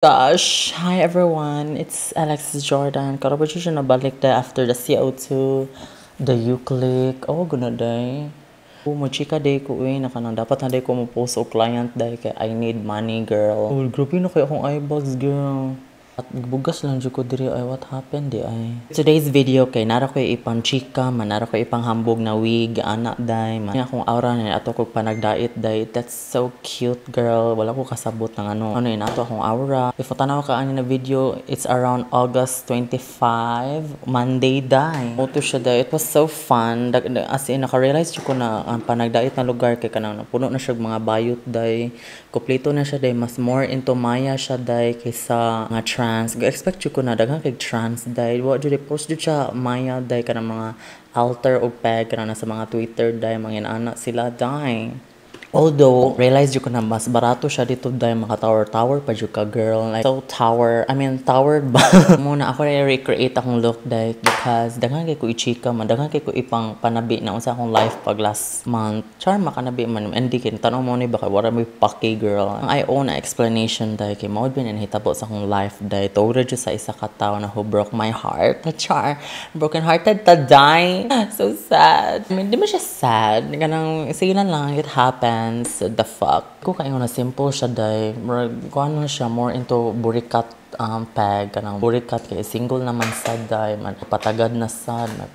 Gosh, hi everyone. It's Alexis Jordan. Karon pa siya nabalik da after the CO2, the U-click. Oh, guna day. Oh, mo chika day ko eh, na kanang dapat na day ko mo post og client day kay I need money, girl. Oh, grabe na kay akong eye bags, girl. At bugas lang jud ko diri ay, what happened di ay. Today's video kay nara ko ipang chika man, nara ko ipang hambog na wig ana day man. Akong aura na ato ko panagdait day. That's so cute, girl. Wala ko kasabot ng ano. Ano yun ato akong aura. If tanaw ka ani na video, it's around August 25, Monday day. Moto siya day. It was so fun. As in, naka-realize ko na ang panagdait na lugar kay kanang puno na siya og mga bayot day. Kompleto na siya day. Mas more into Maya siya day kaysa mga trans. Expect ko na daghan kay trans day. Wa jud, post jud siya Maya day, kanang mga alter og peg kanang nasa mga Twitter day, mga inaana sila day. Although, realize jud ko na mas barato siya dito dahil maka tower tower pa jud ka, girl. Like, so tower, I mean, tower ba? Muna ako na recreate akong look dahil because daghan kay ko ichika man, daghan kay ko ipang panabi na unsa akong life pag last month. Char, makanabi man, hindi kin tanong mo ni baka wala may paki, girl. Ang I own a explanation dahil kay mao bin hitabo sa akong life dahil tungod jud sa isa ka tawo na who broke my heart. Char, broken hearted ta die. So sad. I mean, di man siya sad. Kanang sige na lang, it happens. The fuck. Ko kayo na simple siya day. Murag kuan lang siya, more into burikat peg kanang burikat kay single naman sad day man, patagad na sad man,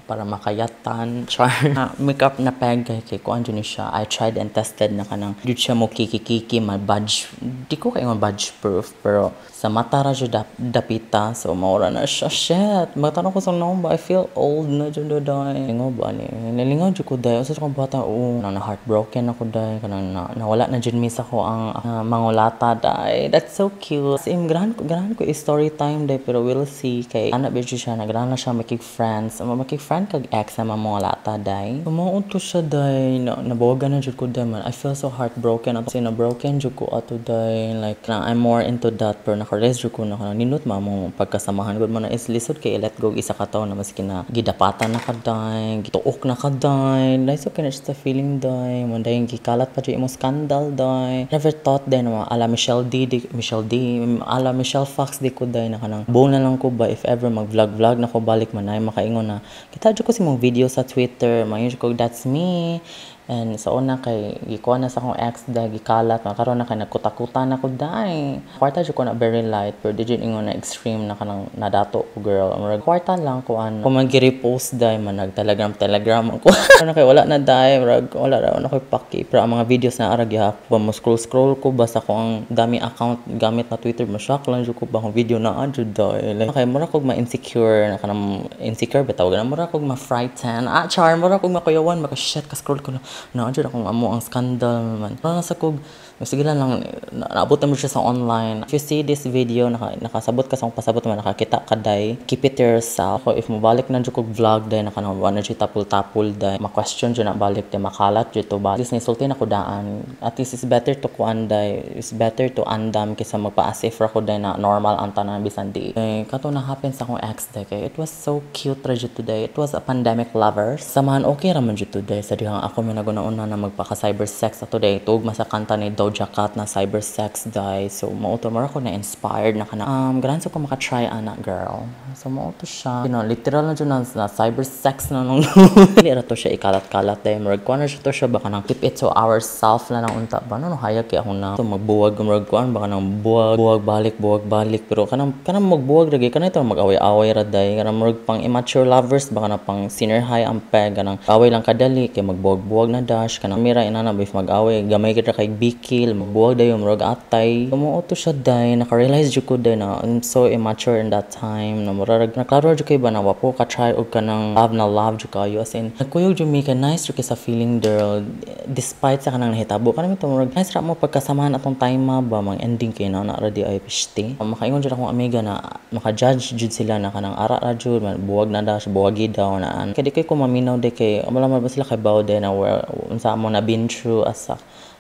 para makayatan, char. Makeup na peg kay kuan jud ni siya, I tried and tested na kanang jud siya mo kiki-kiki man, budge di ko kayo budge proof, pero sa mata ra jud dapita, so maura na siya. Shit, magtanong ko sa noon ba, I feel old na jud day. Lingaw ba ni, nalingaw jud ko day sa akong bata. Oh, na heartbroken ako day, kanang na, nawala na jud mi sa ko ang mangulata day. That's so cute. Same, ganahan ko story time day, pero we'll see kay ana ba siya na ganahan na siya makig friends, makig friend kag ex na mangulata day. Mao to siya day na nabawagan na jud ko day man. I feel so heartbroken ato, na broken jud ko ato day. Like na I'm more into that, pero naka-realize jud ko na kanang nindot ma mo pagkasamahan gud mo na is lisod kay let go isa ka tawo na maski na gidapatan na ka day, gituok na ka day. Nice, okay na siya sa feeling day man day, gikalat pa jud imong scandal day. Never thought day na ala Michelle D, di, Michelle D, ala Michelle Fox di ko day na kanang buo na lang ko ba, if ever mag vlog vlog na ko balik man ay makaingon na kita jud ko sa imong video sa Twitter, mayon ko, that's me. And sa una kay gikuha na sa akong ex day, gikalat na karon na kay nagkutakutan na ko day. Kwarta jud ko na very light, pero di jud ingon na extreme na kanang nadato ko, girl. Murag kwarta lang ko ano. Kung mag-repost day man, nag Telegram Telegram ako. Ano kay wala na day, murag wala ra na koy paki. Pero ang mga videos na ara gihapon mo scroll scroll ko basta ko ang dami account gamit na Twitter, ma-shock lang jud ko ba kung video na jud day. Like kay mura kog ma-insecure na kanang insecure bitaw na mura kog ma-frighten. Ah, char, mura kog makuyawan, maka shit ka scroll ko na na jud akong amo ang scandal man. Para sa kog sige lang lang naabot na mo siya sa online. If you see this video, nakasabot ka sa akong pasabot man, nakakita ka day, keep it to yourself. Ko if mobalik na jud kog vlog day na kanang wala na tapol-tapol day, ma-question jud na balik day, makalat jud to ba. At least nisulti na ko daan. At least it's better to kuan day, it's better to andam kaysa magpa-as if ra ko day na normal ang tanan bisan di. Eh, kato na happen sa akong ex day kay it was so cute ra jud today. It was a pandemic lovers. Samahan okay ra man jud today sa dihang ako may naguna-una na magpaka cyber sex ato day, tugma sa kanta ni Doja Cat na cyber sex day. So mao to, mura ko na inspired na kana ganahan sa ko maka-try ana, girl. So mao to siya. Literal na jud na cyber sex na nung dili ra to siya ikalat-kalat day. Murag kuan na siya to siya baka nang keep it to ourself na lang unta ba no, hayag kay ako na so magbuwag, murag kuan baka nang buwag buwag balik buwag balik, pero kanang magbuwag ra gyud kanang ito mag-away-away ra day, kanang murag pang immature lovers baka na pang senior high ang peg, kanang away lang kadali kay magbuwag-buwag na dash, kanang mira inana if mag-away gamay gid ra kay bikil, magbuwag dayon murag atay. Mao to siya day, naka-realize jud ko day na I'm so immature in that time na murag naklaro jud kay ba na wa po ka try og kanang love na love jud kayo, as in nagkuyog jud mi kay nice jud kay sa feeling, girl, despite sa kanang nahitabo kanang ito, murag nice ra mo pagkasamahan atong time ba mang ending kay na ra di ay pishti. Makaingon jud akong amiga na maka-judge jud sila na kanang ara ra jud man, buwag na dash, buwagi daw na kay di kay ko maminaw day kay wala man ba sila kay baw day na where unsa mo na been through as a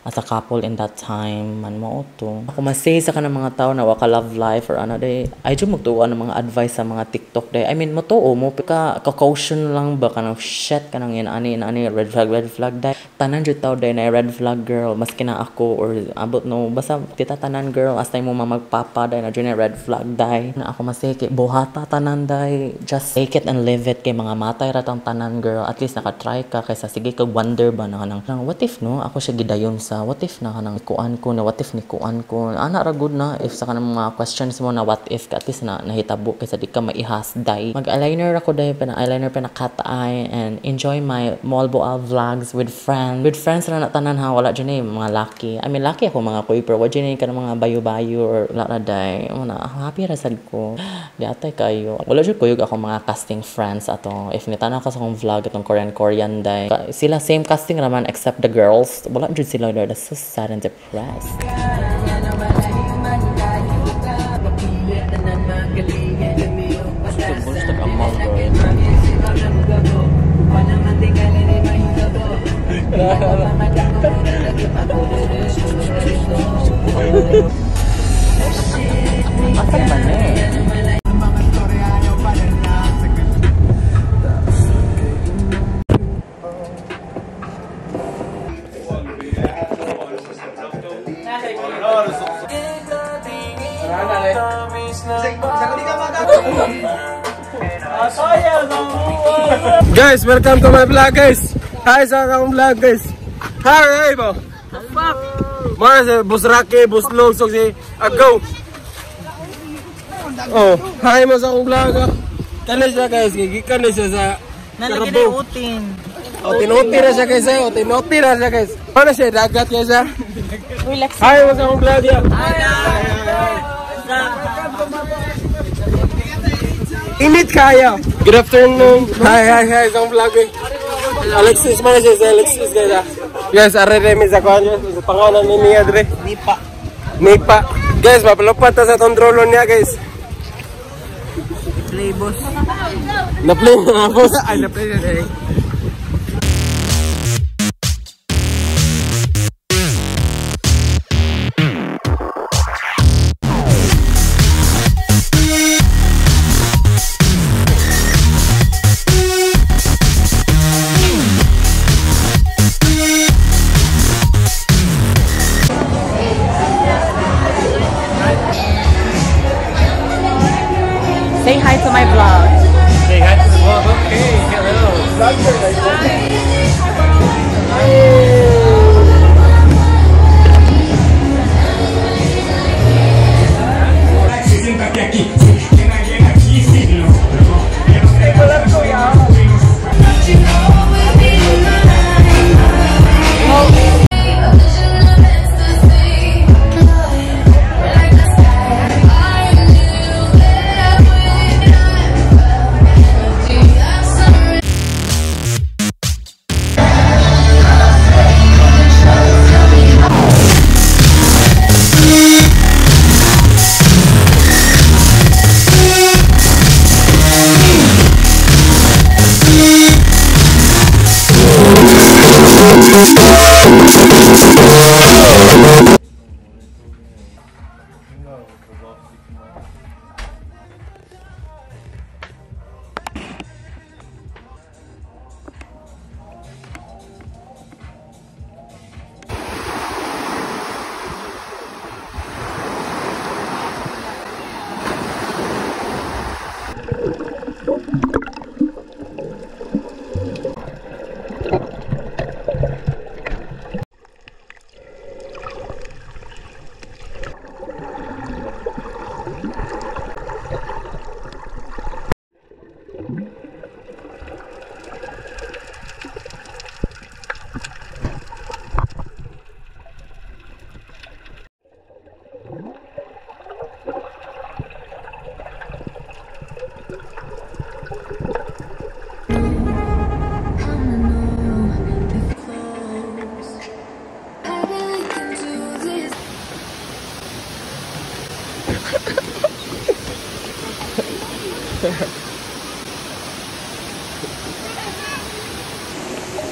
as a couple in that time man mo to. Ako masay sa kanang mga tao na waka love life or ano day, ay jud magtuo ng mga advice sa mga TikTok day. I mean, motuo mo ka caution lang ba kanang shit kanang inani inani red flag day. Tanan jud tao day na red flag girl, maski na ako or abot no, basta kita tanan girl as time mo magpapa day na jud na red flag day. Na ako masay kay buhata tanan day, just take it and live it kay mga matay ra tang tanan girl. At least naka-try ka kaysa sige kag wonder ba na kanang what if no ako siya gidayon sa what if na kanang kuan ko na what if ni kuan ko ana ra good na if sa kanang mga questions mo na what if ka at least na nahitabo kaysa di ka maihas day. Mag eyeliner ako day, pina eyeliner, pina cat eye, and enjoy my Moalboal vlogs with friends. With friends ra na tanan ha, wala jud mga laki. I mean laki ako mga kuy pero wa jud kanang mga bayo-bayo or wala ra day. Una happy ra sad ko. Di atay kayo. Wala jud kuyog ako mga casting friends ato. If nitanaw ka sa akong vlog atong Korean day, sila same casting raman except the girls. Wala jud sila there. That's so sad and depressed. Asan man eh? Guys, welcome to my vlog, guys. Hi sa akong vlog, guys. Hi, hi bo. Fuck. Mga si Boss Rocky, Boss Log, so si Agaw. Oh, hi mo sa akong vlog. Kani siya, guys, gigikan na siya sa Carabao. Oh, tinuti na siya, guys. Oh, tinuti na siya, guys. Ano siya dagat, guys, ah. Hi mo sa akong vlog, ya. Init kayo. Good afternoon. Hi, hi, hi. Sa vlog eh. Alexis man siya, si Alexis guys ah. Guys, are remi sa kuan sa pangalan ni niya dre. Nipa. Nipa. Guys, mapalupat ta sa tong drone niya, guys. Play boss. Na-play na boss. Ay, na-play na eh. Say hi to my vlog. Say hi to the vlog. Okay, hello.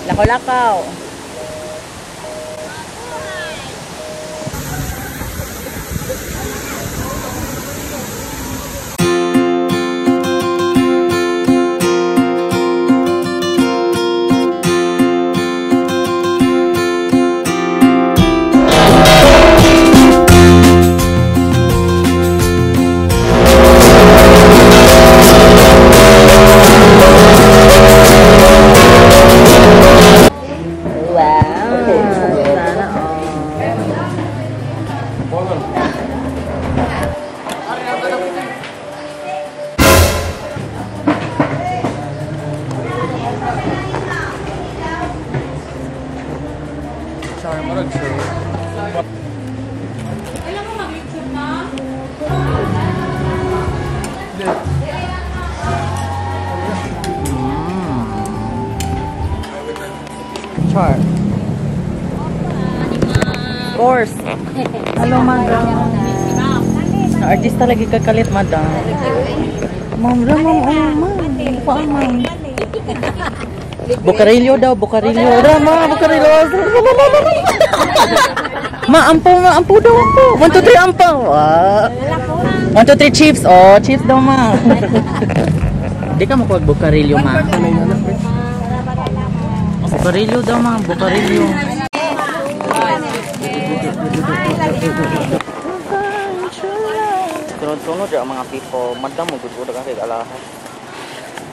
Lakaw-lakaw. course. Hello, madam. Artista lagi kakalit, madam. Ma'am, ma'am, oh, ma'am. Pa, ma'am. Bukarilyo daw, bukarilyo. Rama, bukarilyo. Ma, ampo, ma, ampo daw, ampo. One, two, three, ampo. Ah. One, two, three, chips. Oh, chips daw, ma. Di ka makuha bukarilyo, ma. Bukarilyo daw, ma. Bukarilyo. Sunod-sunod ang mga people. Madam mo, good ka kay alahas.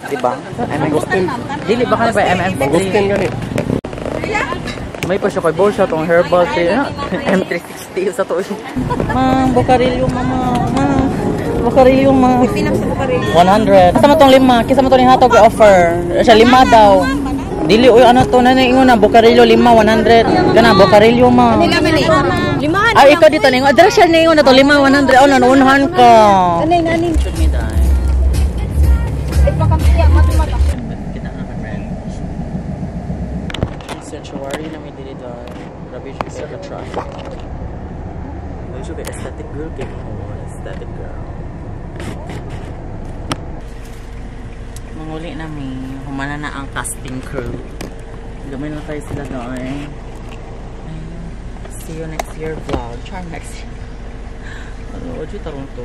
Diba? Mangustin. Dili ba ka na ba MM3? Mangustin gani. May pa siya kay Bolsa tong herbal tea. M360 sa to. Ma'am, bukarilyo, mama. Ma'am, bukarilyo, ma'am. 100. Kisa mo tong lima. Kisa mo tong hatog offer. Siya lima daw. Dili uy ano to na ingon na bukarilyo lima 100. Kana bukarilyo, ma. Lima. Ay, ikaw dito ningon. Adre siya ningon na to lima 100. Oh, nanuunhan ka. Anay nani. Should me die. Ipakampiya matumata. Kita na ka, friend. Sanctuary na may dili daw. Grabe siya kay traffic. Medyo kay aesthetic girl kay ko. Aesthetic girl. Manguli na mi. Humana na ang casting crew. Gamay na tayo sila doon. See you next year vlog. Char next year. Ano, ojo tarong to.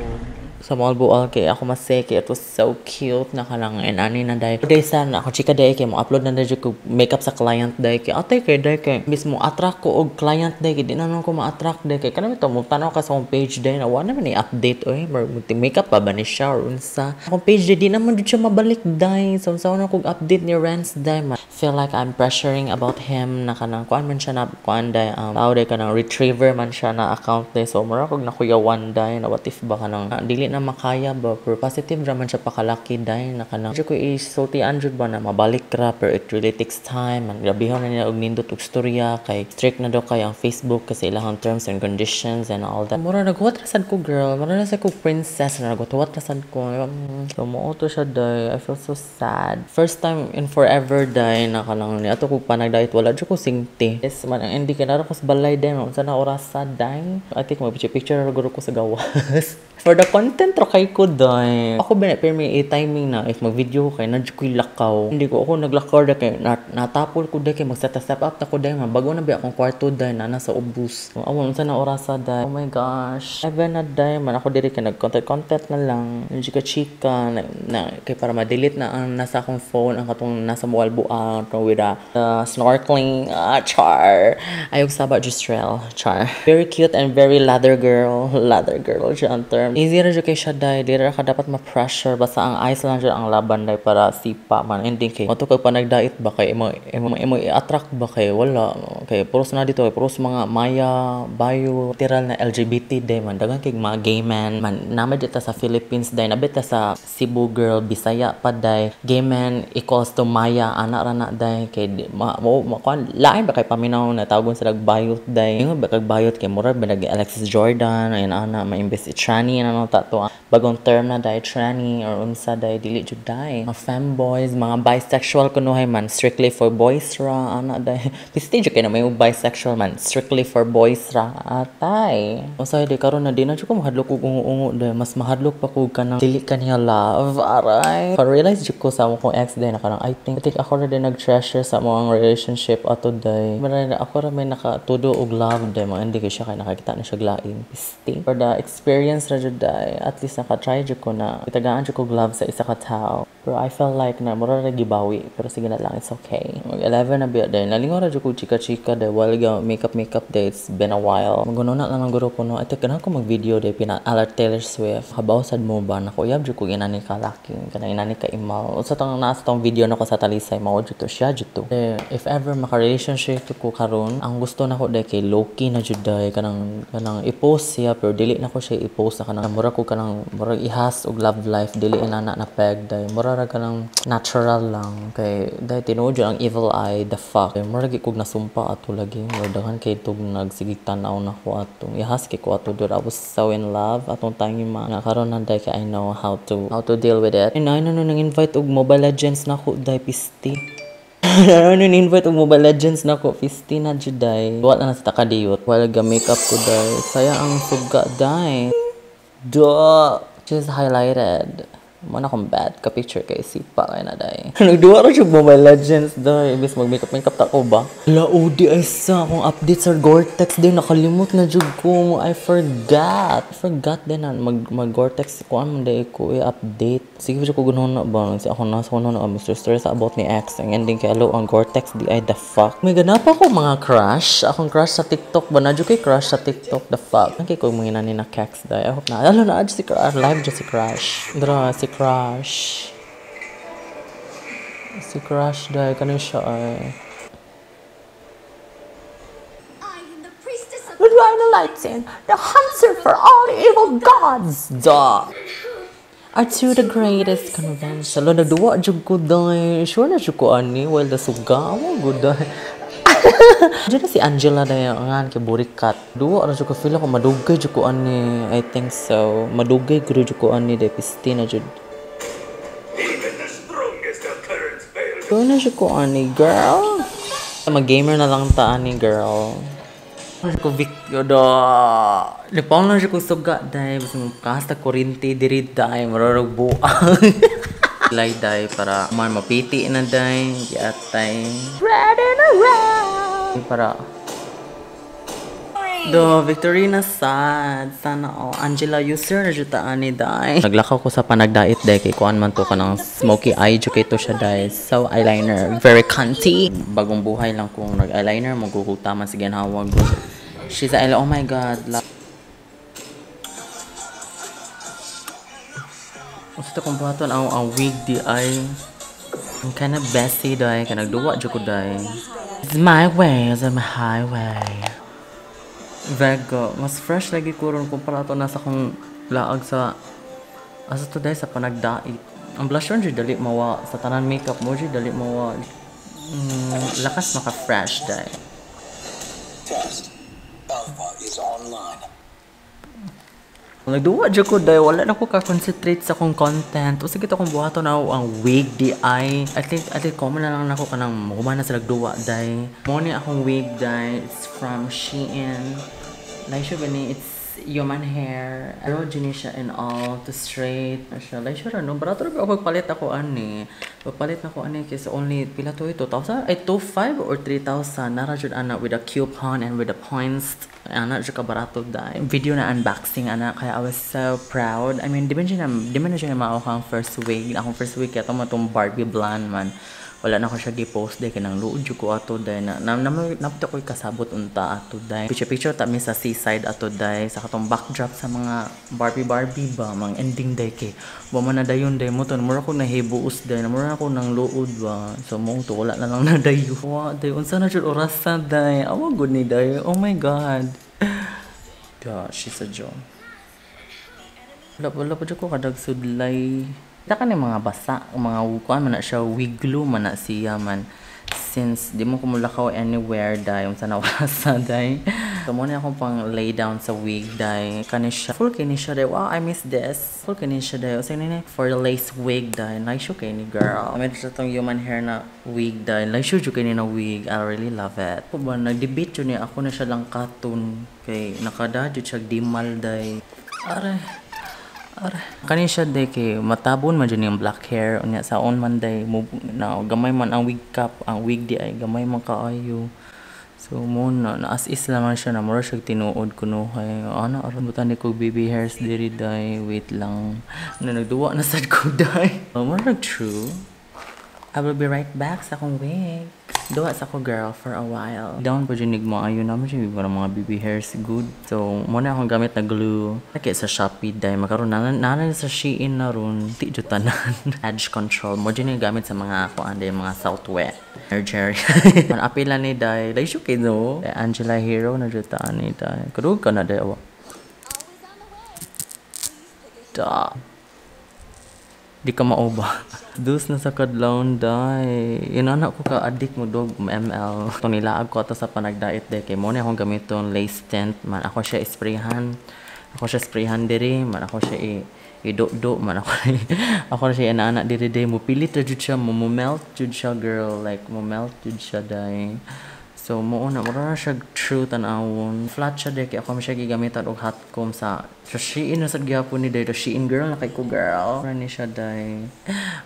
Sa Moalboal kay ako maseke. It was so cute na kalang and ani na dahil. Day san ako chika day kay mo upload na dahil ko makeup sa client day kay ate kay day kay mismo attract ko og client day kay di na nun ko ma-attract day kay kanami to mo tanaw ka sa akong page day na wala naman ni update oy makeup pa ba ni siya or unsa. Akong page day di naman jud siya mabalik day. So unsa na kog update ni Renz day ma. Feel like I'm pressuring about him na kanang kuan man siya na kuan day tao day kanang retriever man siya na account day so mura kog nakuyawan day na what if ba kanang dili na makaya ba pero positive ra man siya pakalaki day na kanang ko isultian jud ba na mabalik ra pero it really takes time man grabehon na nila og nindot og storya kay strict na daw kay ang Facebook kasi ilahang terms and conditions and all that. Mura naghuwat ra sad ko girl, mura na sad ko princess na naghuwat ra sad ko. So mo to siya day. I feel so sad. First time in forever day na kanang ni ato ko panagdait wala jud ko singti. Yes man ang hindi kay nara ko sa balay day unsa na orasa day. I think mo picture ra guro ko sa gawas. For the content ra kay ko day. Ako ba pero may timing na if mag-video ko kay na jud ko'y lakaw. Hindi ko ako naglakaw da kay natapol ko day kay mag-set step up na ko day mabago na ba akong kwarto day na nasa ubos. Awon unsa na orasa day. Oh my gosh. Even na day man ako diri kay nag-content content na lang. Chika chika na kay para ma-delete na ang nasa akong phone ang katong nasa Moalboal with a snorkeling char. Ayog saba Gistrel char. Very cute and very lather girl. Lather girl siya ang term. Easy ra jud kay siya day. Di ra ka dapat ma-pressure basta ang eyes lang jud ang laban day para sipa man ending kay moto kay panagdait ba kay imo imo imo i-attract ba kay wala kay puros na dito kay puros mga maya bio literal na LGBT day man daghan kay mga gay man man nama dito sa Philippines day nabita sa Cebu girl Bisaya pa day gay man equals to maya ana ra na day kay ma, mo ma, kuan lain ba kay paminaw na tawagon sila bayot day ingon ba kag bayot kay murag ba nag Alexis Jordan ayan ana maimbes si tranny ano ta to bagong term na day tranny or unsa day dili jud day mga femboys mga bisexual kunuhay man strictly for boys ra ana day piste jud kay na may bisexual man strictly for boys ra atay usahay di karon na di na jud ko mahadlok og ungo-ungo day mas mahadlok pa ko kanang dili kaniya love aray pa realize jud ko sa akong ex day na kanang I think ako ra din nag-treasure sa among relationship ato day mara ako ra may nakatudo og love day mo hindi kay siya kay nakakita na siya lain piste for the experience ra jud day at least naka-try jud ko na itagaan jud ko love sa isa ka tawo pero I felt like na mura ra gibawi pero sige na lang it's okay mag 11 na biya day nalingaw ra jud ko chika-chika day while ga makeup makeup day it's been a while maguno na lang ang guro ko no ate kanang ko mag-video day pina alert Taylor Swift habaw sad mo ba nako uyab jud ko inani ka laki kana inani ka imal usa tong nasa tong video nako sa Talisay mao jud to siya jud to if ever maka relationship ko karon ang gusto nako day kay low-key na jud day kanang kanang i-post siya pero dili nako siya i-post na kanang mura ko kanang mura ihas og love life dili na na peg day mura ra kanang natural lang kay day tinuod ang evil eye the fuck kay mura gi kog nasumpa ato lagi mura daghan kay tug nagsigig tan-aw nako atong ihas kay ko ato dud I was so in love atong time ma nga karon na day kay I know how to deal with it and I know nang invite og Mobile Legends nako day pisti. Ano ni-invite og Mobile Legends nako, 15 na jud day. Wala na sa takadiyot. While ga-makeup ko day. Saya ang suga day. Duh! She's highlighted. Mo na akong bad ka picture kay sipa kay na day. Nagduwa ra siya Mobile Legends day. Imbes mag makeup makeup ta ko ba? Laudi ay sa akong update sa Gore-Tex day, nakalimot na jud ko. I forgot. Forgot din na mag Gore-Tex ko man day ko i-update. Sige jud ko gunon na ba? Si ako na sa kuno na Mr. Stories about ni ex. Ang ending kay alo ang Gore-Tex di ay the fuck. May ganapa ko mga crush. Akong crush sa TikTok ba na jud kay crush sa TikTok, the fuck. Ang kay ko mga nani na keks day. I hope na. Alo na si crush live jud si crush. Dra si crush. Si crush dahil kano siya ay. I am the priestess of The Lightning, the hunter for all the evil gods. Duh. Are to the greatest convention. Lo, nagduwa jud ko day. Sure na jud ko ani while the suga mo good day. Diyan na si Angela day ngan kay burikat. Duwa ra jud ko, feel ako madugay jud ko ani. I think so. Madugay gud jud ko ani day, pisti na jud. Even the strongest of currents fail. Sure na jud ko ani, girl. Mag-gamer na lang ta ani, girl. Ko Vic do. Lipaw na siya ko suga day basta mo kasta kuryente diri day, mararog buang. Lay day para man mapiti na day yatay. Ready na round. Para Do, Victorina sad. Sana all. Angela user na jud ta ani day. Naglakaw ko sa panagdait day kay kuan man to kanang smoky eye jud kay to siya day. So eyeliner very cunty. Bagong buhay lang kung nag-eyeliner mo tama sa ginhawag. She's a oh my God. Gusto kong buhaton ang wig di ay. I'm kinda bestie day kay nagduwa jud ko day. It's my way, it's my highway. Vega, mas fresh lagi ko ron kumpara ato nasa kong laag sa asa to day sa panagdait. Ang blusher jud dali mawa sa tanan makeup mo jud dali mawa. Lakas maka fresh day. Test. Alpha is online. Nagduwa jud ko day, wala na ko ka-concentrate sa akong content. O sige to akong buhaton na ang wig di ay. I think common na lang nako kanang human na sila nagduwa day. Mo ni akong wig day, it's from Shein. Like siya gani, it's human hair. Pero jud siya and all to straight. Siya like siya no, barato ra ba pagpalit ako ani. Pagpalit na ko ani kasi only pila to 2,000 ay 2,500 or 3,000 nara jud ana with a coupon and with the points. Ana jud ka barato day. Video na unboxing ana kaya I was so proud. I mean, di man siya mao kang first wig. Akong first wig kaya tong Barbie blonde man. Wala na ko siya gi-post day kay nang luod jud ko ato day na napto ko'y kasabot unta ato day. Picture picture ta mi sa seaside ato day sa katong backdrop sa mga Barbie Barbie ba mang ending day kay wa man na dayon day mo to mura ko nahibuos day na mura ko nang luod ba. So mo to wala na lang na dayo. Wa day unsa na jud orasa day. Awa gud ni day. Oh my God. Da, she's a joke. Wala pa jud ko kadag sudlay. Kita ka ni mga basa, mga kuan man na siya, wiglo man na siya man. Since di mo kumulakaw anywhere day, unsa na orasa day. So mo na akong pang lay down sa wig day. Kani siya, full kini siya day. Wow, I miss this. Full kini siya day. Usa ni for the lace wig day. Nice siya kini girl. Meron siya tong human hair na wig day. Nice siya kini na wig. I really love it. Ako ba nag-debate yun niya ako na siya lang katon kay nakada jud siya dimal day. Aray. Aray. Kani siya day kay matabon man jud yung black hair unya sa on man day mo na gamay man ang wig cap, ang wig di ay gamay man kaayo. So mo na as is lang man siya na mura siya tinuod kunuhay. Ana aron butan ni ko baby hairs diri day, wait lang. Na nagduwa na sad ko day. Mura nag true. I will be right back sa akong wig. Duwa sa ako girl for a while. Down po dyan mo ayo naman siya para mga baby hairs good. So mo na akong gamit na glue. Kaya sa Shopee day makaron na na sa Shein na ron. Ti jud tanan. Edge control mo dyan yung gamit sa mga kuan day mga Southwest. Jerry. Man apila ni day. Day siya kay no. Angela Hero na jud ta ni day. Kadug ka na day awa. Da. Di ka maoba. Dus na sa kadlawon day. Inana ko ka addict mo dog ML. Itong nilaag ko ato sa panagdait day kay mo na akong gamiton lace tint man ako siya isprayhan. Ako siya sprayhan diri, man ako siya i-do-do, man ako ako na siya ana-ana diri day. Mupilit ra jud siya, mo melt jud siya girl, like mo melt jud siya day. So mo na mura na siya true tan-awon. Flat siya day kay ako man siya gigamitan og hot comb sa Shein na sad gihapon ni day, the Shein girl na kay ko girl. Mura ni siya day.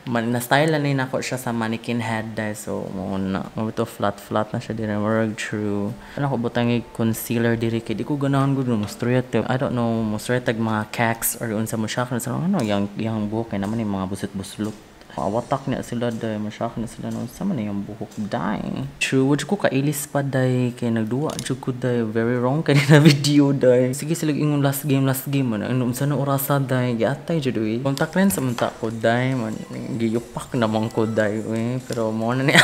Man na style na ni nako siya sa mannequin head day, so mo na mo to flat flat na siya diri, murag true. Ano ko butang concealer diri kay di ko ganahan gud mo straight. I don't know, mo straight tag mga cakes or unsa mo siya sa ano yang yang buhok kay naman yung mga busit-buslot. Watak niya sila day, masyak na sila no sa man yung buhok day. True, wud ko kailis pa day kay nagduwa jud ko day, very wrong kay na video day. Sige sila ingon last game man ano unsa na orasa day, giatay jud uy. Contact lens man ta ko day man, giyupak na man ko day uy, pero mo na ni.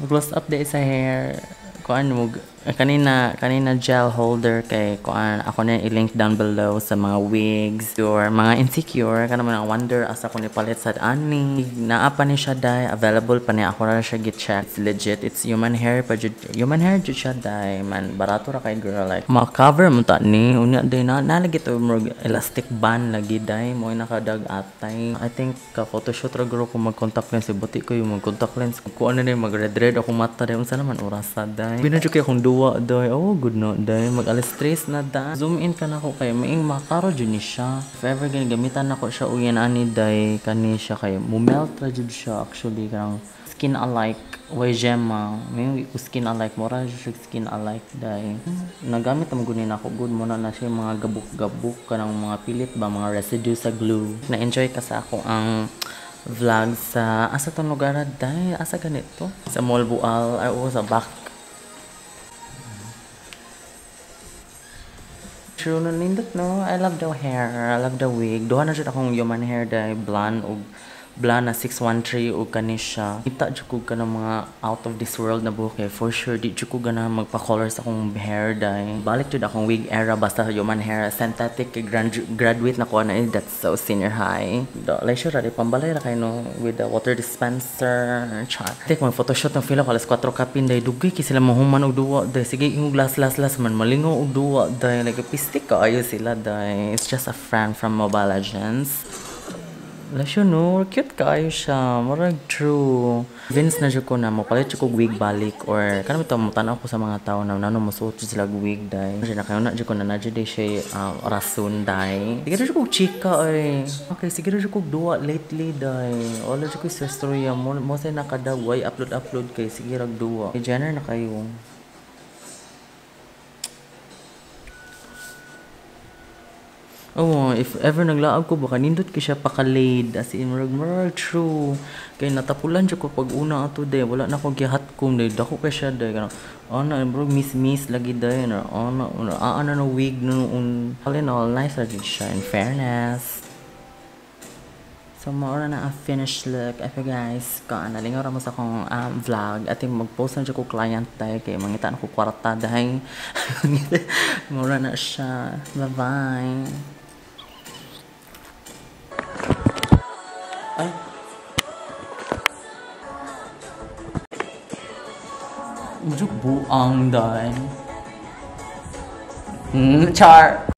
Close up day sa hair. Kuan mo kanina gel holder kay kuan ako na i-link down below sa mga wigs or mga insecure kana man wonder asa ko ni palit sad ani naa pa ni siya day, available pa ni, ako ra siya gi-check. It's legit, it's human hair pa jud, human hair jud siya day man, barato ra kay girl, like ma-cover mo ta ni unya day na nalagi to murag elastic band lagi day mo nakadag atay. I think ka photoshoot ra guro ko mag contact lens, buti ko yung mag contact lens ko ano day mag red red ako mata day unsa naman orasa day. Binadyo kay akong duwa day. Oh good no day, mag alas 3 na da. Zoom in ka na ko kay maing makaro jud ni siya. If ever gani gamitan nako siya uyan ani day kani siya kay mo melt ra jud siya actually, kanang skin alike way gemma. May ko skin alike mo ra siya skin alike day. Nagamit am gud ni nako good mo na siya mga gabuk-gabuk kanang mga pilit ba mga residue sa glue. Na-enjoy ka sa ako ang vlog sa asa tong lugar day, asa ganito sa Molbual ay o sa back. True no nindot no. I love the hair, I love the wig. Duha na jud akong human hair day, blonde og blonde na 613 og kani siya. Kita jud ko kanang mga out of this world na buhok kay for sure di jud ko ganahan magpa-color sa akong hair day. Balik jud akong wig era basta human hair synthetic kay graduate na ko na eh, that's so senior high. Do like sure ra pambalay ra kay no with the water dispenser. Char. Tek mag photoshoot ng feel ko alas 4 kapin day, dugay kay sila mahuman og duwa day. Sige ingog las man malingaw og duwa day, like pistik kaayo sila day. It's just a friend from Mobile Legends. Lasyo no, cute kaayo siya, murag true. Vince na jud ko na mopalit jud ko wig balik or kanang bitaw mo-tan-aw ko sa mga tao na nano mosuot jud sila wig day. Siya na kayo na jud ko na jud day siya rason day. Sige jud ko chika ay. Okay, sige jud ko duwa lately day. Wala jud ko sa storya mo mo say nakadaway upload kay sige rag duwa. Jenner na kayo. Oh, if ever naglaab ko baka nindot kay siya pakalaid as in murag true. Kay natapulan jud ko pag una ato day, wala na ko gihat ko day, dako kay siya day kanang ana murag miss lagi day na ana ana no wig no un. All in all, nice ra jud siya in fairness. So maura na ang finished look. If you guys ka nalingaw ra mo sa akong vlog at mag-post na jud ko client day kay mangita na ko kwarta day. Maura na siya. Bye-bye. Ay. Medyo buang day. Char.